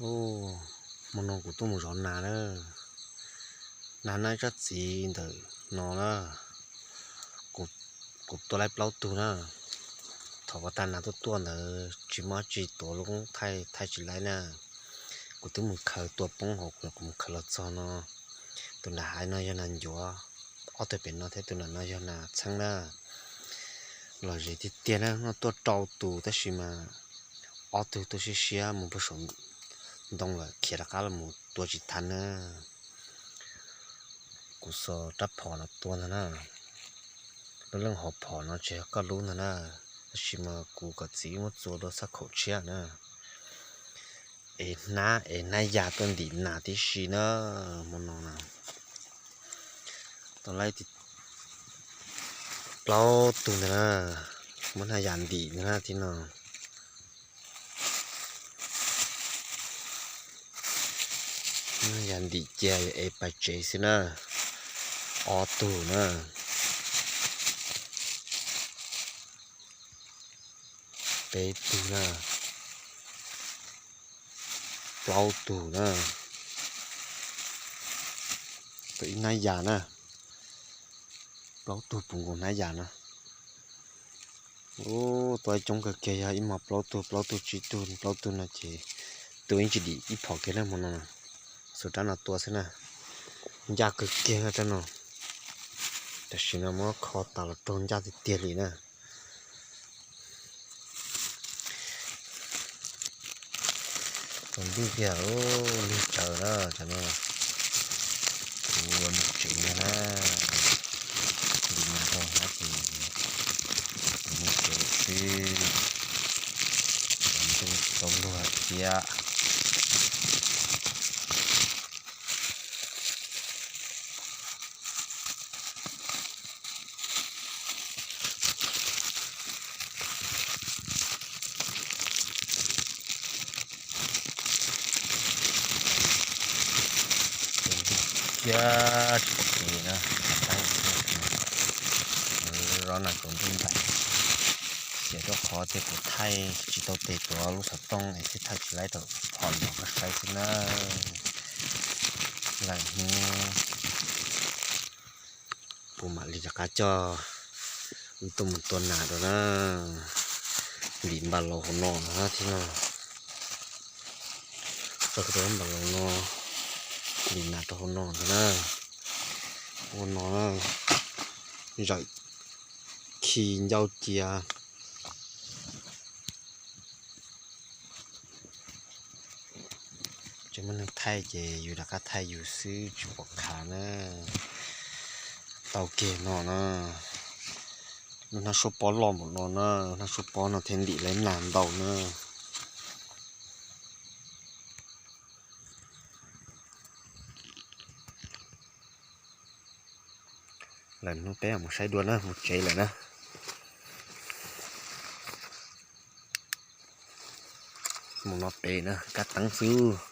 Ub, hmo no kuv tuaj mus zov nas na. Nas no ib tsob txiv ntawm no na. Kuv tua laib plaub tug na. Thaum ua tag nas tuaj tuaj ntawd tsis muaj dab tsi tuav lub koob thaij, thaij tsis laib na. Kuv twb mus khaws tua poob hauv, kuv mus khaws los txog no. Tus nram haiv no yog nas ncuav, ob tug pem no thiab tus nram no yog nas txheeb na. Los ze tiag tiag na, no tuaj rau tus tab sis mas ob tug tuaj siab siab mus puag saum ntoo lawm khiav rov qab los mus tua tsis tau na. Kuv xuas rab phom no tua ntag na. Lub leej hauv phom no tsis yog koj lub ntag na, tab sis mas kuv kom txiv muab txua dua txhaj khaum tshiab na. Es hnab, es hnab yas tuaj ntim nas tib si na, hmo no na. Tau laib plaub tug ntag na, muab hnab yas ntim ntag na tib no. Hnab yas ntim cia es pais tsev xwb na. Ob tug na. Peb tug na. Plaub tug na. Tua ib hnab yas na. Plaub tug puv nkaus hnab yas na. Ub, tua coob kawg kiag, yog ib hmos plaub tug, plaub tug tsib tug, plaub tug no ces tua yeej tsis dim ib phom kiag na hmo no. Xuas rab no tua xwb na. Ncaj kawg kiag rab no. Tam sim no muab kho tas los raug ncaj tiag tiag li na. Tsaus ntuj kiag, lwg tsawv na, cov no kuv mus tsev no na. Ntim nas rau hauv ces kuv mus tsev xwb. Tsaus ntuj tsaus luag lawm thiab. Tsaus ntuj kiag tsis pom kev na, zov nas tsaus ntuj npaim. Xyem rau qhov tias kuv thaij tsis tau tes tuav lub xov tooj es thiaj thaij tsis laib tau phom ntawm koj saib xwb na. Lawm hnub kuv mam li rov qab coj wb tuaj mus tua nas rau na. Ntim npas laus hauv no thiab no. Tso kiag rau npas laus no, ntim nas rau hauv no ntag na. Ua no na, zawm khi ncauj cia. Tsis muaj neeg thaij ces yus rov qab thaij yus xwb tsis pom qhav na. Tau kiag no na. Lub hnab suab pob loj npaum no na, lub hnab suab pob no thiaj ntim laib nas ntau na. Lawm hnub peb mus saib dua na, mus tsev lawm na. Mus no pem na, kab teeb xwb.